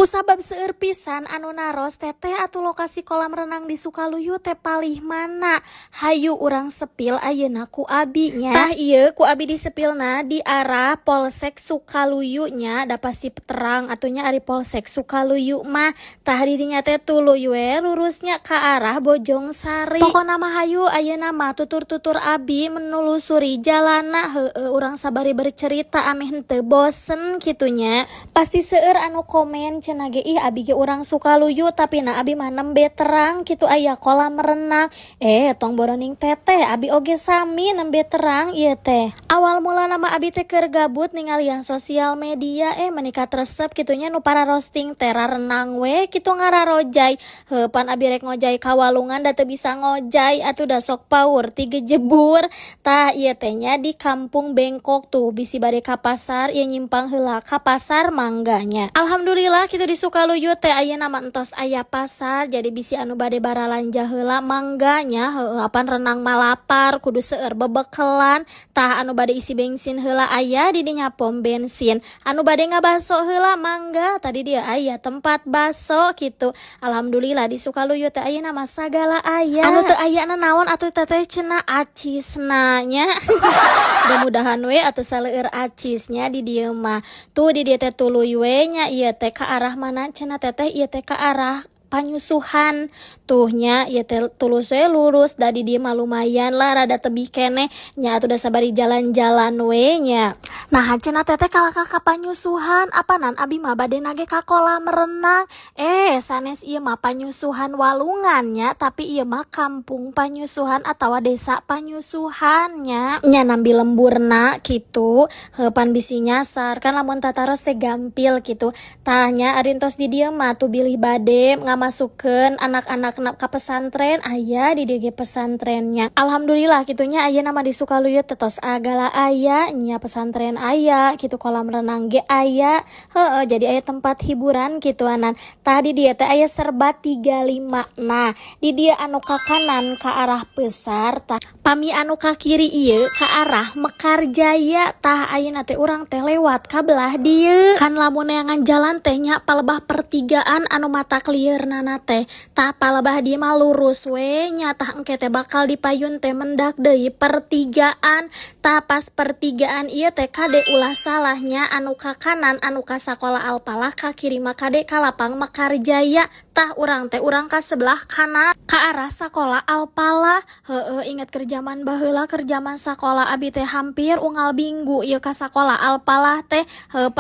Kusabab seueur pisan anu naros, "Teteh, atuh lokasi kolam renang di Sukaluyu teh palih mana?" Hayu urang spill ayeuna ku abi nya. Tah, ieu ku abi disepilna di arah Polsek Sukaluyu nya, da pasti terang atuh nya ari Polsek Sukaluyu mah. Tah, di dinya teh tuluy we lurusnya ke arah Bojong Sari. Pokona mah hayu ayeuna mah tutur-tutur abi menelusuri jalanna, heueuh, urang sabari bercerita ameh henteu bosen kitu nya. Pasti seueur anu komen cenah ge, "Ih, abi ge urang Sukaluyu, tapi na abi mah nembe terang kitu aya kolam renang." Eh, tong boroning teteh, abi oge sami nembe terang ieu teh. Awal mula nama abi teh keur gabut ningalian sosial media, eh, meni resep kitu nya nu para roasting teh renang we kitu ngararojai. Heuh, pan abi rek ngojay ka walungan da teu bisa ngojay atuh, da sok paur tigejebur. Tah, ieu teh nya di Kampung Bengkok tuh, bisi bade ka pasar ieu nyimpang heula ka pasar, mangga nya. Alhamdulillah kitu di Sukaluyu teh ayeuna mah entos aya pasar, jadi bisi anu bade baralanja heula mangga nya. Heueuh, apan renang mah lapar, kudu seueur bebekelan. Tah, anu bade isi bensin heula aya di dinya pom bensin, anu bade ngabaso heula mangga, tadi dia aya tempat baso gitu. Alhamdulillah di Sukaluyu teh ayeuna mah sagala aya. Anu teu aya naon atuh, teteh, cenah? Acisna nya. Mudah-mudahan we atuh saleueur acisnya di dieu mah. Tuh, di dieu teh tuluy we nya. Ieu teh ka arah mana cenah, teteh? Ieu teh ka arah Panyusuhan tuh nya. Ieu teh tulus we lurus, da di dieu mah lumayan lah, rada tebih keneh nya atuh, da sabari jalan-jalan we nya. Nah, cenah teteh kalakah ka Panyusuhan, apanan abi mah bade nage ka kolam renang. Eh, sanes, ieu mah Panyusuhan walungan nya, tapi ieu mah Kampung Panyusuhan atawa Desa Panyusuhan nya nya, nambi lemburna kitu. Heuh, pan bisi nyasar kan lamun tataros teh gampil kitu. Tah nya, ari entos di dieu mah tuh, bilih bade ngamasukkeun anak-anak ka pesantren, aya di dieu ge pesantrennya. Alhamdulillah kitu nya, ayeuna mah di Sukaluyu teh tos agala aya nya, pesantren aya kitu, kolam renang ge aya, heueuh, jadi aya tempat hiburan kitu anan. Tadi dieu teh aya Serba 35. Nah, di dieu anu ka kanan ka arah Pesar, tah pami anu ka kiri ieu ka arah Mekarjaya. Tah, ayeuna teh urang teh lewat ka belah dieu. Kan lamun neangan jalan teh nya palebah pertigaan anu matak lieurnana teh. Tah, palebah dieu mah lurus we nya. Tah, engke teh bakal dipayun teh mendak deui pertigaan. Tah, pas pertigaan ieu teh kade ulah salahnya, anu ka kanan anu ka Sakola Alpalah, ka kiri mah kade ka Lapang Mekarjaya. Tah, urang teh urang ka sebelah kanan ka arah Sakola Alpalah. Heueuh, inget keur jaman baheula, keur jaman sakola abi teh hampir unggal minggu ieu ka Sakola Alpalah teh. Heueuh.